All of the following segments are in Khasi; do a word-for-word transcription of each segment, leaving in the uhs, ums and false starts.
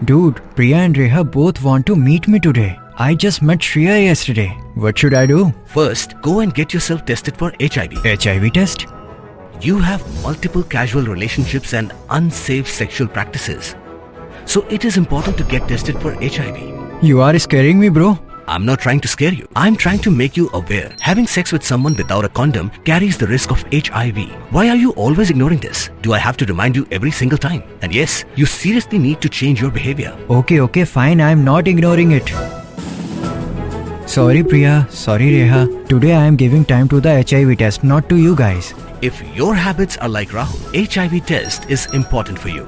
Dude, Priya and Reha both want to meet me today. I just met Shreya yesterday. What should I do? First, go and get yourself tested for H I V. H I V test? You have multiple casual relationships and unsafe sexual practices. So it is important to get tested for H I V. You are scaring me, bro. I'm not trying to scare you. I'm trying to make you aware. Having sex with someone without a condom carries the risk of H I V. Why are you always ignoring this? Do I have to remind you every single time? And yes, you seriously need to change your behavior. Okay, okay, fine. I'm not ignoring it. Sorry, Priya. Sorry, Reha. Today I am giving time to the H I V test, not to you guys. If your habits are like Rahul, H I V test is important for you.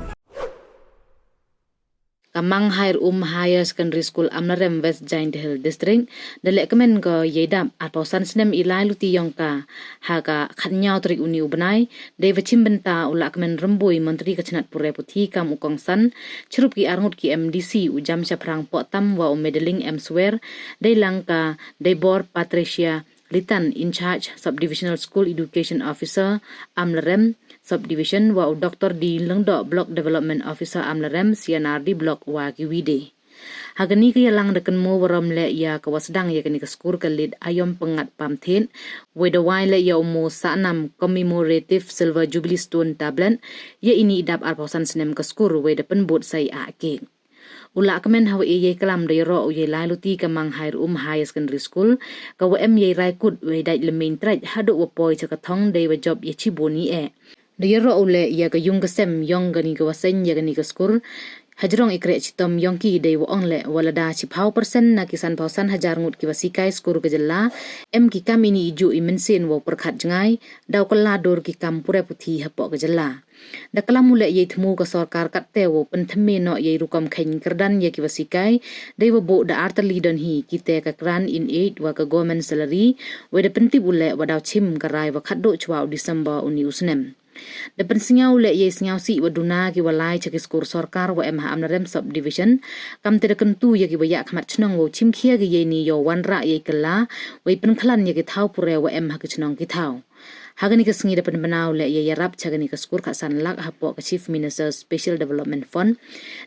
Ka Manghair Um Higher Secondary School, Amlarem, West Jaintia Hills District, da leh kmen ka ïai dap arphew san snem i lai luti yong ka ha ka khatnyaw tarik uni u bnai, dei wa chim bynta u Lahkmen Rymbui, Montri ka chnat pure puthi kam u kongsan, chirup ki arngut ki M D C, u Jam Shaphrang Pohtam wa u Medeling M Swer, dei lang ka Deibor Patricia Litan, in charge Subdivisional School Education Officer, Amlarem Subdivision, wa u Doktor D Lyngdoh, Block Development Officer, Amlarem C and R D Block, wa ki wide. Ha kani ka ïalang da kynmaw warom leh ïa ka wa sdang ïa kani ka skur ka lid Ayom Pyngngad Pamthied, wei da wai leh ïa u mo sahnam Commemorative Silver Jubilee Stone Tablet, ïa ini i dap arphew san snem ka skur, wei da pynbud sa i ah kek. U Lahkmen ha wa ïa ïai klam da ïaroh u ïai lai luti ka Manghair Um Higher Secondary School, ka wa em ïai rai kut wei dait lymmein trait haduh wa poi cha ka thong dei wa jop ïa chibun i eh. Da ïaroh u leh ïa ka yung ka sem yong kani ka wa seng ïa kani ka skur, hajrong i kreh chitom yong ki dei wa ong leh wa lada chiphew percent na ki sanphew san hajar ngut ki wa sikai skur ka jylla, em ki kam ini i juh i mynsiem wow pyrkhat jngai, daw kylla dur ki kam pure puthi hapoh ka jylla. Da klam u leh ïai thmu ka sorkar katte wow pynthymmai noh ïai rukom kheiñ kyrdan ïa ki wa sikai, dei wa buh da artylli don hi, kite ka grant in aid wa ka government salary, wei da pyntip u leh wa daw chim ka rai wa khatduh chwa u December uni u snem. Da pynsngew u leh ïai sngewsih wa duna ki wa lai cha ki skur sorkar wa em ha Amlarem Subdivision, kamte da kyntu ïa ki wa ïakhmat chnong wow chim khia ki ïa ini yow wanrah ïai kylla, wei pynkhlan ïa ki thaw pure wa em ha ki chnong ki thaw. Ha kani ka sngi da pynbna u leh ïa ïarap cha kani ka skur khatsan lak hapoh ka Chief Minister's Special Development Fund.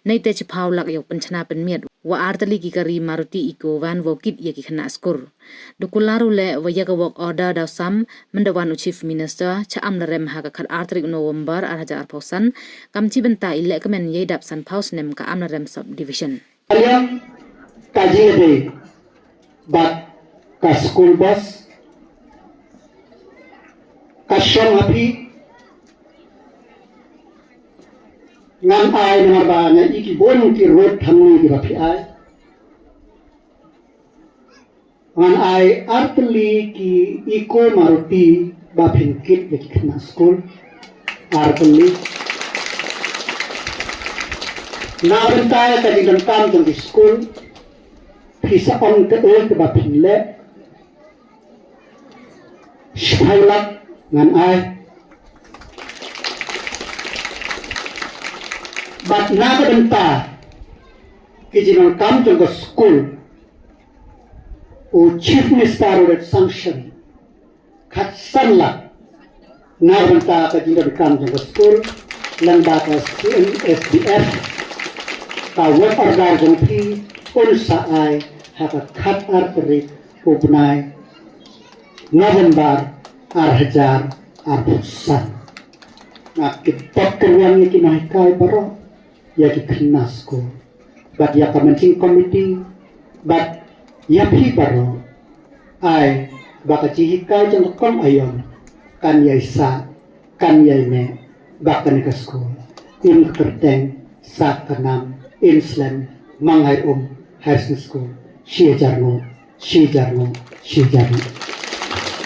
Neite chiphew lak ïow pynchna pynmiat wa artylli ki kari Maruti Eeco van wow kit ïa ki khynnah skur. Da kular u leh wa ïa ka work order daw sam mynda wan u Chief Minister cha Amlarem ha ka khatar tarik November arhajar arphew san, kam chi bynta i leh kmen ïai dap sanphew snem ka Amlarem Subdivision. Aliang ka jingïadei bad ka school bus ka shong ha phi. Ngan ai namar ba nga i ki bun ki rut hangne ki ba phi ai. Ngan ai artylli ki Eeco Maruti ba phin kit ïa ki khynnah skul. Artylli. Na bynta ka jingdonkam jong ki skul, phi sa ong kaei kaba phin leh. Shiphew lak ngan ai. Bad na ka bynta ki jingdonkam jong ka skul, u Chief Minister u dep sanction khatsan lak na ka bynta ka jingdonkam jong ka skul, lyngba ka C M S D F, ka work order jong phi un sa ai ha ka khatar tarik u bnai November arhajar arphew san. Nga kyrpad kyrwan ïa ki nonghikai baroh, ïa ki khynnah skul, bad ïa ka managing committee, bad ïa phi baroh, ai ba ka jinghikai jong ka kong Ayom kan ïai sah, kan ïai neh bad kane ka skul. In ka kyrteng sah ka nam, in slem Manghair Um Higher Secondary School, shi hajar nguh, shi hajar nguh, shi hajar nguh.